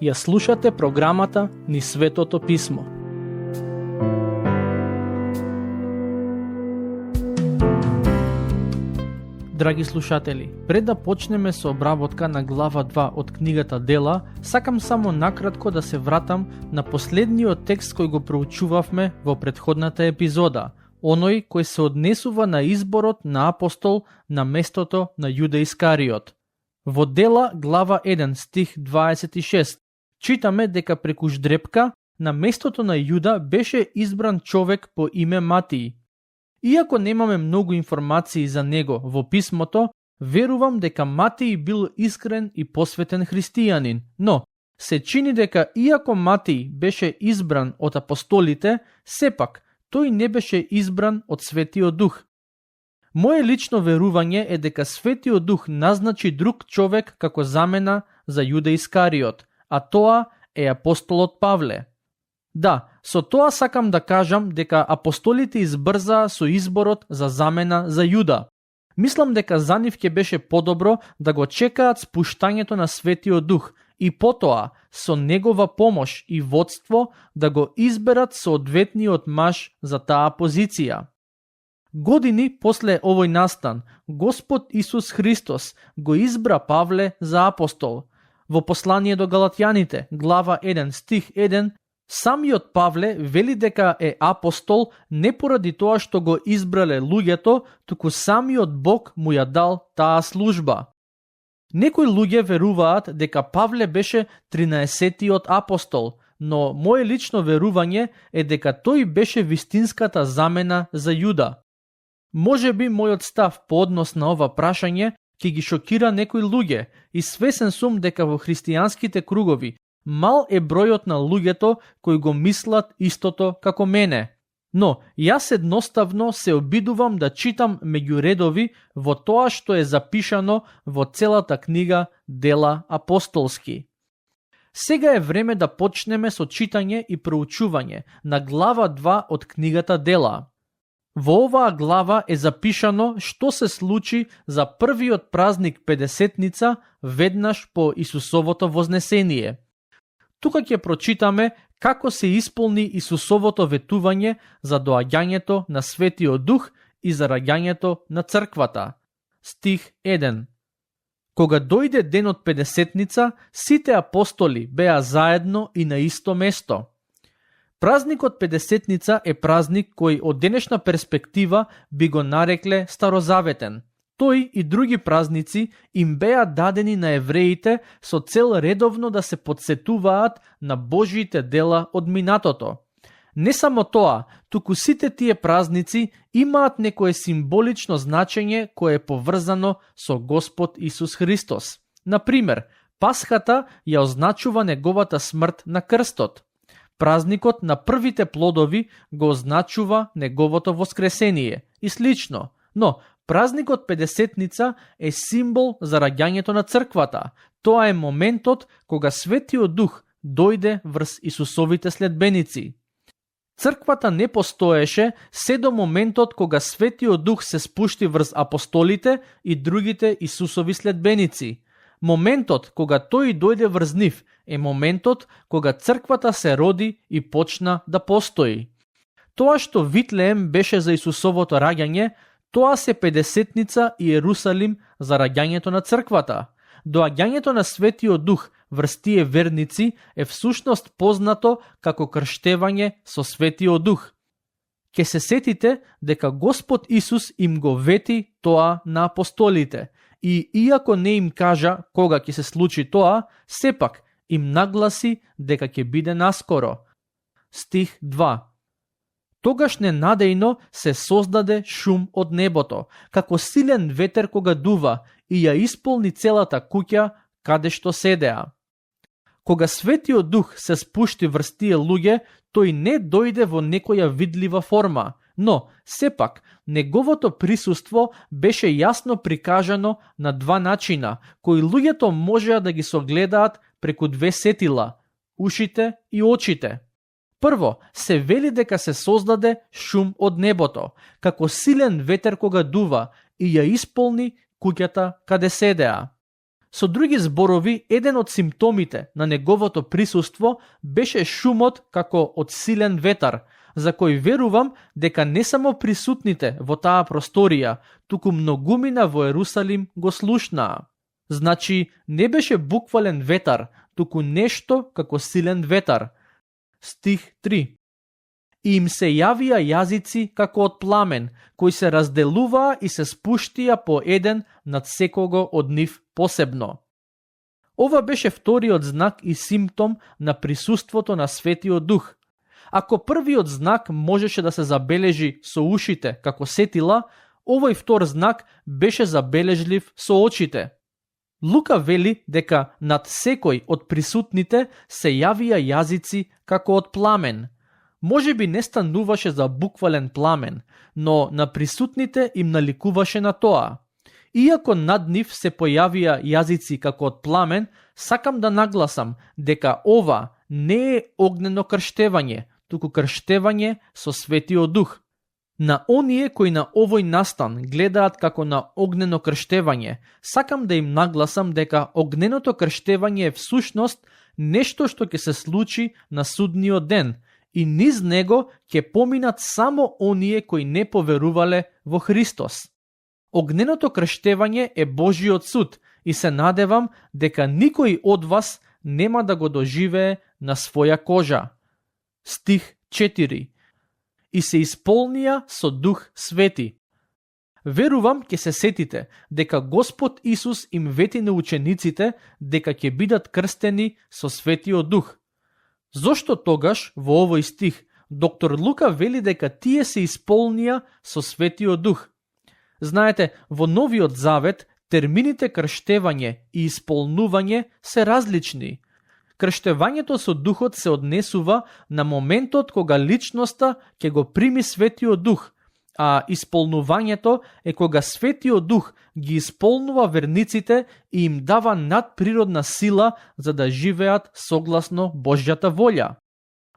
Ја слушате програмата Низ Светото Писмо. Драги слушатели, пред да почнеме со обработка на глава 2 од книгата Дела, сакам само накратко да се вратам на последниот текст кој го проучувавме во претходната епизода, оној кој се однесува на изборот на апостол на местото на Јуда Искариот. Во Дела, глава 1, стих 26, читаме дека преку ждрепка на местото на Јуда беше избран човек по име Матиј. Иако немаме многу информации за него во писмото, верувам дека Матиј бил искрен и посветен христијанин, но се чини дека иако Матиј беше избран од апостолите, сепак тој не беше избран од Светиот Дух. Моje лично верување е дека Светиот Дух назначи друг човек како замена за Јуда Искариот, а тоа е апостолот Павле. Да, со тоа сакам да кажам дека апостолите избрзаа со изборот за замена за Јуда. Мислам дека за нив ќе беше подобро да го чекаат спуштањето на Светиот Дух и потоа, со негова помош и водство, да го изберат соодветниот маж за таа позиција. Години после овој настан, Господ Исус Христос го избра Павле за апостол. Во послание до Галатјаните, глава 1, стих 1, самиот Павле вели дека е апостол не поради тоа што го избрале луѓето, туку самиот Бог му ја дал таа служба. Некои луѓе веруваат дека Павле беше 13-тиот апостол, но моje лично верување е дека тој беше вистинската замена за Јуда. Може би мојот став по однос на ова прашање ќе ги шокира некои луѓе и свесен сум дека во христијанските кругови мал е бројот на луѓето кои го мислат истото како мене. Но јас едноставно се обидувам да читам меѓу редови во тоа што е запишано во целата книга Дела апостолски. Сега е време да почнеме со читање и проучување на глава 2 од книгата Дела. Во оваа глава е запишано што се случи за првиот празник Педесетница веднаш по Исусовото вознесение. Тука ќе прочитаме како се исполни Исусовото ветување за доаѓањето на Светиот Дух и за раѓањето на црквата. Стих 1. Кога дојде денот Педесетница, сите апостоли беа заедно и на исто место. Празникот Педесетница е празник кој од денешна перспектива би го нарекле старозаветен. Тој и други празници им беа дадени на евреите со цел редовно да се подсетуваат на Божјите дела од минатото. Не само тоа, туку сите тие празници имаат некое символично значење кое е поврзано со Господ Исус Христос. Например, Пасхата ја означува неговата смрт на крстот. Празникот на првите плодови го означува неговото воскресение и слично, но празникот Педесетница е символ за раѓањето на црквата. Тоа е моментот кога Светиот Дух дојде врз Исусовите следбеници. Црквата не постоеше се до моментот кога Светиот Дух се спушти врз апостолите и другите Исусови следбеници. Моментот кога тој дојде врз нив е моментот кога црквата се роди и почна да постои. Тоа што Витлеем беше за Исусовото раѓање, тоа се Педесетница и Ерусалим за раѓањето на црквата. Доаѓањето на Светиот Дух врз тие верници е всушност познато како крштевање со Светиот Дух. Ке се сетите дека Господ Исус им го вети тоа на апостолите и иако не им кажа кога ќе се случи тоа, сепак им нагласи дека ќе биде наскоро. Стих 2. Тогаш ненадејно се создаде шум од небото, како силен ветер кога дува и ја исполни целата куќа каде што седеа. Кога Светиот Дух се спушти врз тие луѓе, тој не дојде во некоја видлива форма, но сепак неговото присуство беше јасно прикажано на два начина, кои луѓето можеа да ги согледаат преку две сетила – ушите и очите. Прво, се вели дека се создаде шум од небото, како силен ветер кога дува и ја исполни куќата каде седеа. Со други зборови, еден од симптомите на неговото присуство беше шумот како од силен ветар, за кој верувам дека не само присутните во таа просторија, туку многумина во Ерусалим го слушнаа. Значи, не беше буквален ветар, туку нешто како силен ветар. Стих 3. И им се јавија јазици како од пламен, кои се разделуваа и се спуштија по еден над секого од нив посебно. Ова беше вториот знак и симптом на присуството на Светиот Дух. Ако првиот знак можеше да се забележи со ушите како сетила, овој втор знак беше забележлив со очите. Лука вели дека над секој од присутните се јавија јазици како од пламен. Може би не стануваше за буквален пламен, но на присутните им наликуваше на тоа. Иако над нив се појавија јазици како од пламен, сакам да нагласам дека ова не е огнено крштевање, туку крштевање со Светиот Дух. На оние кои на овој настан гледаат како на огнено крштевање, сакам да им нагласам дека огненото крштевање е всушност нешто што ќе се случи на судниот ден, и низ него ќе поминат само оние кои не поверувале во Христос. Огненото крштевање е Божиот суд и се надевам дека никој од вас нема да го доживее на своја кожа. Стих 4. И се исполнија со Дух Свети. Верувам ќе се сетите дека Господ Исус им вети на учениците дека ќе бидат крстени со Светиот Дух. Зошто тогаш во овој стих доктор Лука вели дека тие се исполнија со Светиот Дух? Знаете, во Новиот Завет термините крштевање и исполнување се различни. Крштевањето со Духот се однесува на моментот кога личноста ќе го прими Светиот Дух, а исполнувањето е кога Светиот Дух ги исполнува верниците и им дава надприродна сила за да живеат согласно Божјата волја.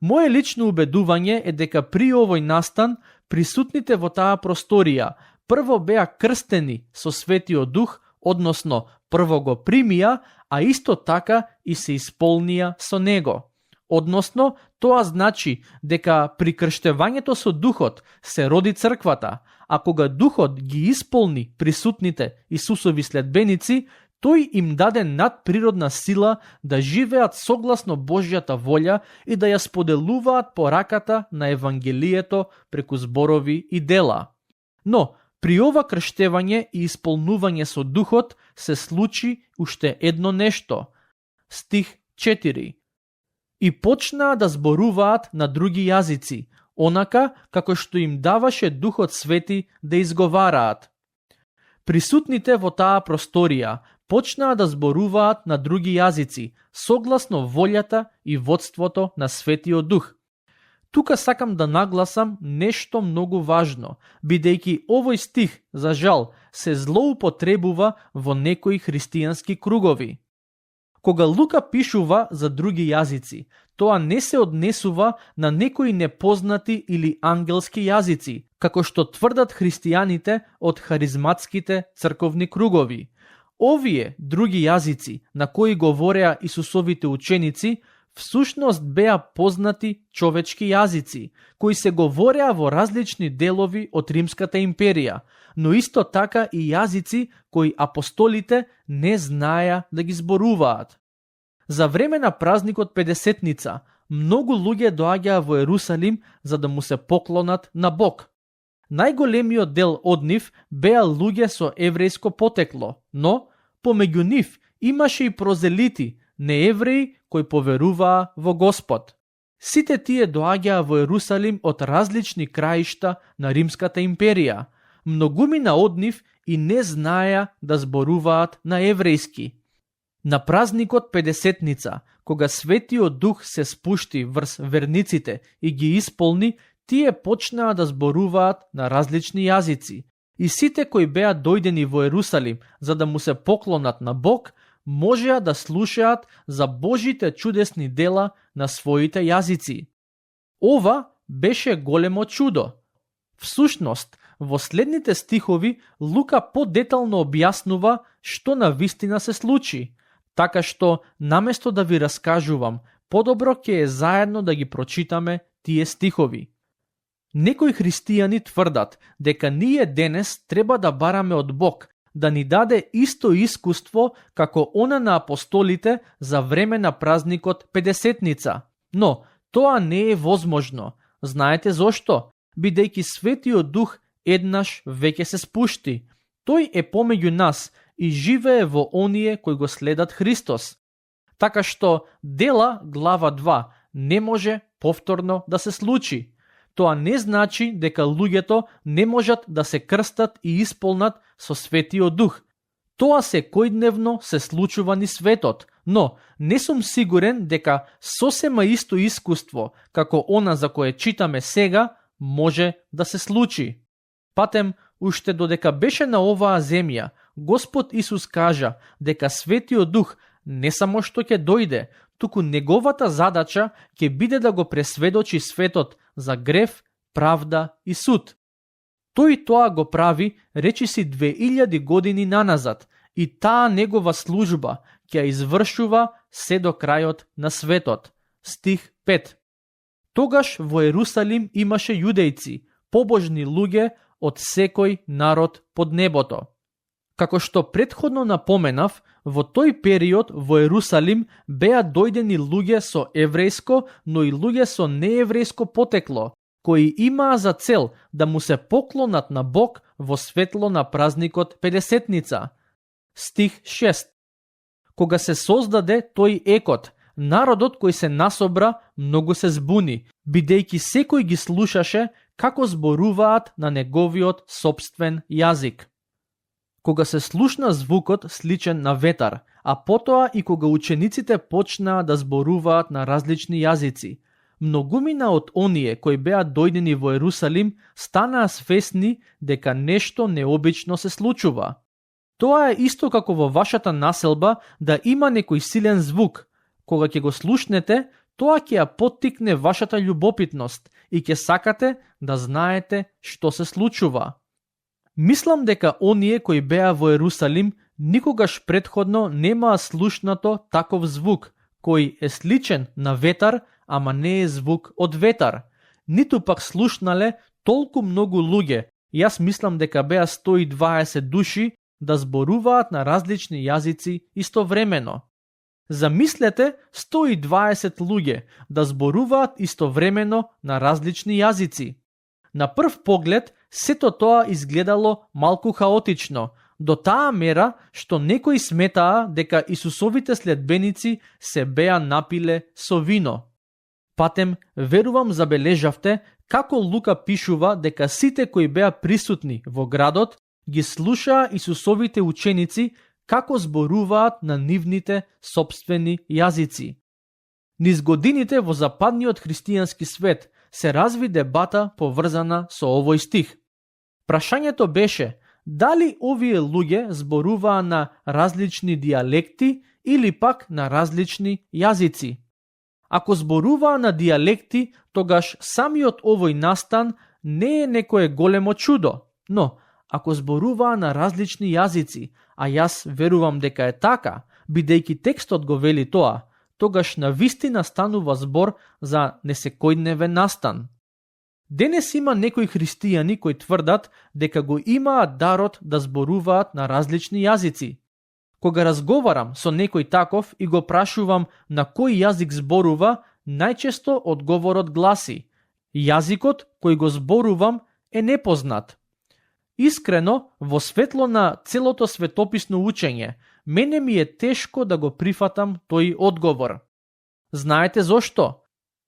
Моje лично убедување е дека при овој настан присутните во таа просторија прво беа крстени со Светиот Дух, односно прво го примија, а исто така и се исполнија со него. Односно, тоа значи дека при крштевањето со Духот се роди црквата, а кога Духот ги исполни присутните Исусови следбеници, тој им даде надприродна сила да живеат согласно Божјата волја и да ја споделуваат пораката на Евангелието преку зборови и дела. Но, при ова крштевање и исполнување со Духот се случи уште едно нешто. Стих 4. И почнаа да зборуваат на други јазици, онака како што им даваше Духот Свети да изговараат. Присутните во таа просторија почнаа да зборуваат на други јазици, согласно волјата и водството на Светиот Дух. Тука сакам да нагласам нешто многу важно, бидејќи овој стих, за жал, се злоупотребува во некои христијански кругови. Кога Лука пишува за други јазици, тоа не се однесува на некои непознати или ангелски јазици, како што тврдат христијаните од харизматските црковни кругови. Овие други јазици на кои говореа Исусовите ученици, всушност беа познати човечки јазици, кои се говореа во различни делови од Римската империја, но исто така и јазици кои апостолите не знаеа да ги зборуваат. За време на празникот Педесетница, многу луѓе доаѓаа во Ерусалим за да му се поклонат на Бог. Најголемиот дел од нив беа луѓе со еврејско потекло, но помеѓу нив имаше и прозелити, неевреи кои поверуваа во Господ. Сите тие доаѓаа во Ерусалим од различни краишта на Римската империја. Многумина од нив и не знаеа да зборуваат на еврејски. На празникот Педесетница, кога Светиот Дух се спушти врз верниците и ги исполни, тие почнаа да зборуваат на различни јазици. И сите кои беа дојдени во Ерусалим за да му се поклонат на Бог, можеа да слушаат за Божите чудесни дела на своите јазици. Ова беше големо чудо. Всушност, во следните стихови Лука подетално објаснува што на вистина се случи, така што наместо да ви раскажувам, подобро ќе е заедно да ги прочитаме тие стихови. Некои христијани тврдат дека ние денес треба да бараме од Бог да ни даде исто искуство како она на апостолите за време на празникот Педесетница. Но тоа не е возможно. Знаете зошто? Бидејќи Светиот Дух еднаш веќе се спушти. Тој е помеѓу нас и живее во оние кои го следат Христос. Така што Дела глава 2 не може повторно да се случи. Тоа не значи дека луѓето не можат да се крстат и исполнат со Светиот Дух. Тоа секојдневно се случува низ светот, но не сум сигурен дека сосема исто искуство како она за кое читаме сега може да се случи. Патем, уште додека беше на оваа земја, Господ Исус кажа дека Светиот Дух не само што ќе дојде, туку неговата задача ќе биде да го пресведочи светот за грев, правда и суд. Тој тоа го прави речиси 2000 години наназад и таа негова служба ќе извршува се до крајот на светот. Стих 5. Тогаш во Ерусалим имаше јудејци, побожни луѓе од секој народ под небото. Како што претходно напоменав, во тој период во Ерусалим беа дојдени луѓе со еврејско, но и луѓе со нееврејско потекло, кои имаа за цел да му се поклонат на Бог во светло на празникот Педесетница. Стих 6. Кога се создаде тој екот, народот кој се насобра многу се збуни, бидејќи секој ги слушаше како зборуваат на неговиот собствен јазик. Кога се слушна звукот сличен на ветар, а потоа и кога учениците почнаа да зборуваат на различни јазици, многумина од оние кои беа дојдени во Ерусалим станаа свесни дека нешто необично се случува. Тоа е исто како во вашата населба да има некој силен звук. Кога ќе го слушнете, тоа ќе ја поттикне вашата љубопитност и ќе сакате да знаете што се случува. Мислам дека оние кои беа во Ерусалим никогаш претходно немаа слушнато таков звук, кој е сличен на ветар, ама не е звук од ветар. Ниту пак слушнале толку многу луѓе, јас мислам дека беа 120 души, да зборуваат на различни јазици истовремено. Замислете 120 луѓе да зборуваат истовремено на различни јазици. На прв поглед, сето тоа изгледало малку хаотично, до таа мера што некои сметаа дека Исусовите следбеници се беа напиле со вино. Патем, верувам забележавте како Лука пишува дека сите кои беа присутни во градот ги слушаа Исусовите ученици како зборуваат на нивните собствени јазици. Низ годините во западниот христијански свет се разви дебата поврзана со овој стих. Прашањето беше дали овие луѓе зборуваа на различни дијалекти или пак на различни јазици. Ако зборуваа на дијалекти, тогаш самиот овој настан не е некое големо чудо, но ако зборуваа на различни јазици, а јас верувам дека е така, бидејќи текстот го вели тоа, тогаш навистина станува збор за несекојдневен настан. Денес има некои христијани кои тврдат дека го имаат дарот да зборуваат на различни јазици. Кога разговарам со некој таков и го прашувам на кој јазик зборува, најчесто одговорот гласи: јазикот кој го зборувам е непознат. Искрено, во светло на целото светописно учење, мене ми е тешко да го прифатам тој одговор. Знаете зошто?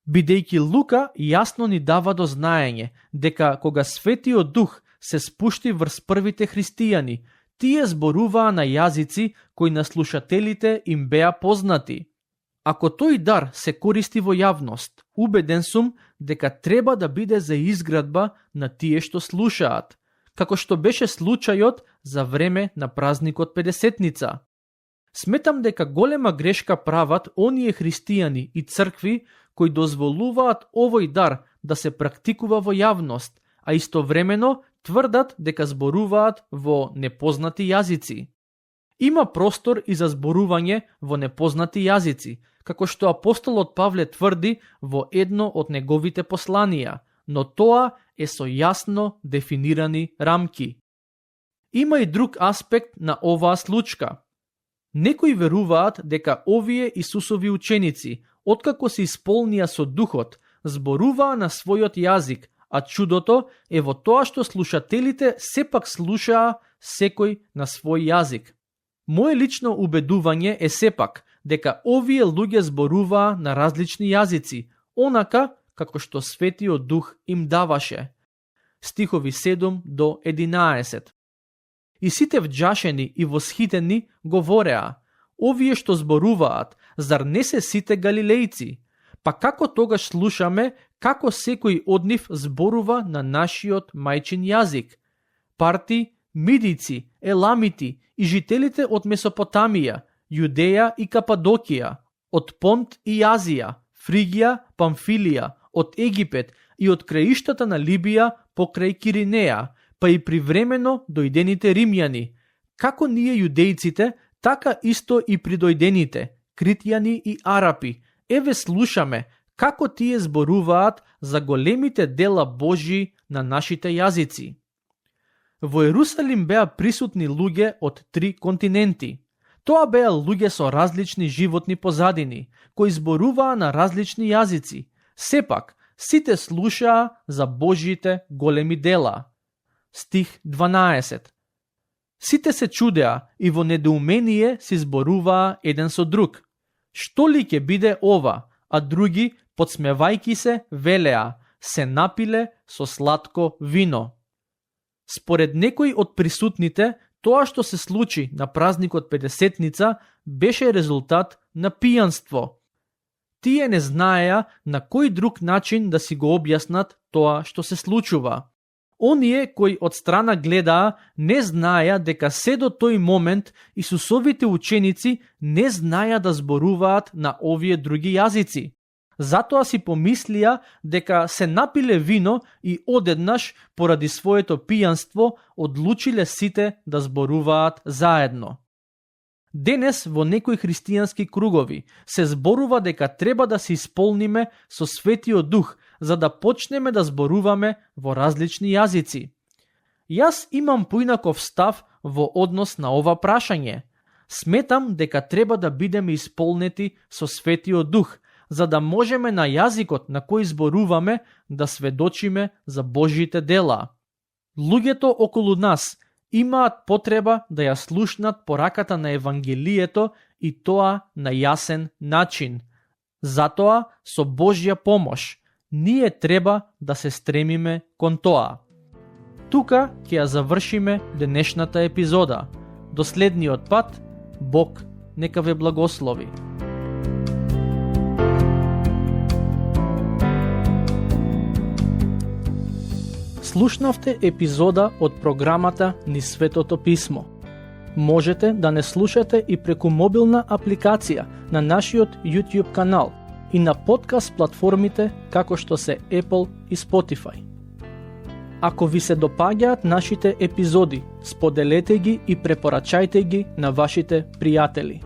Бидејќи Лука јасно ни дава до знаење дека кога Светиот Дух се спушти врз првите христијани, тие зборуваа на јазици кои на слушателите им беа познати. Ако тој дар се користи во јавност, убеден сум дека треба да биде за изградба на тие што слушаат, како што беше случајот за време на празникот Педесетница. Сметам дека голема грешка прават оние христијани и цркви кои дозволуваат овој дар да се практикува во јавност, а истовремено тврдат дека зборуваат во непознати јазици. Има простор и за зборување во непознати јазици, како што апостолот Павле тврди во едно од неговите посланија, но тоа е со јасно дефинирани рамки. Има и друг аспект на оваа случка. Некои веруваат дека овие Исусови ученици, откако се исполнија со Духот, зборуваа на својот јазик, а чудото е во тоа што слушателите сепак слушаа секој на свој јазик. Моje лично убедување е сепак дека овие луѓе зборуваа на различни јазици, онака како што Светиот Дух им даваше. Стихови 7 до 11. И сите вџашени и восхитени говореа: овие што зборуваат, зар не се сите галилејци? Па како тогаш слушаме како секој од нив зборува на нашиот мајчин јазик? Парти, Мидици, Еламити и жителите од Месопотамија, Јудеја и Кападокија, од Понт и Азија, Фригија, Памфилија, од Египет и од краиштата на Либија покрај Киринеја, па и привремено дојдените римјани, како ние јудејците, така исто и придојдените, критјани и арапи, еве слушаме како тие зборуваат за големите дела Божји на нашите јазици. Во Ерусалим беа присутни луѓе од 3 континенти. Тоа беа луѓе со различни животни позадини, кои зборуваа на различни јазици. Сепак, сите слушаа за Божјите големи дела. Стих 12. Сите се чудеа и во недоумение си зборуваа еден со друг. Што ли ќе биде ова? А други, подсмевајки се, велеа: се напиле со сладко вино. Според некои од присутните, тоа што се случи на празникот Педесетница беше резултат на пијанство. Тие не знаеа на кој друг начин да си го објаснат тоа што се случува. Оние кои од страна гледаа не знаеа дека се до тој момент Исусовите ученици не знаеа да зборуваат на овие други јазици. Затоа си помислија дека се напиле вино и одеднаш, поради своето пијанство, одлучиле сите да зборуваат заедно. Денес во некои христијански кругови се зборува дека треба да се исполниме со Светиот Дух, за да почнеме да зборуваме во различни јазици. Јас имам поинаков став во однос на ова прашање. Сметам дека треба да бидеме исполнети со Светиот Дух, за да можеме на јазикот на кој зборуваме да сведочиме за Божјите дела. Луѓето околу нас имаат потреба да ја слушнат пораката на Евангелието и тоа на јасен начин. Затоа, со Божја помош, ние треба да се стремиме кон тоа. Тука ќе ја завршиме денешната епизода. До следниот пат, Бог нека ве благослови. Слушнавте епизода од програмата Низ Светото Писмо. Можете да не слушате и преку мобилна апликација на нашиот YouTube канал и на подкаст платформите како што се Apple и Spotify. Ако ви се допаѓаат нашите епизоди, споделете ги и препорачајте ги на вашите пријатели.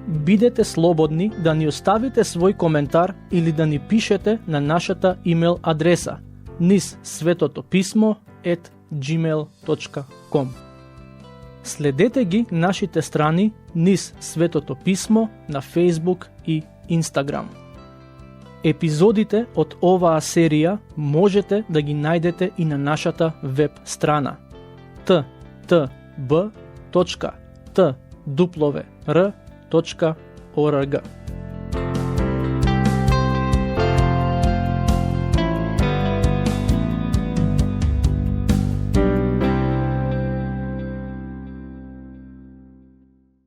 Бидете слободни да ни оставите свој коментар или да ни пишете на нашата имейл адреса nizsvetotopismo@gmail.com. Следете ги нашите страни Низ Светото Писмо на Facebook и Instagram. Епизодите од оваа серија можете да ги најдете и на нашата веб страна ttb.twr.org.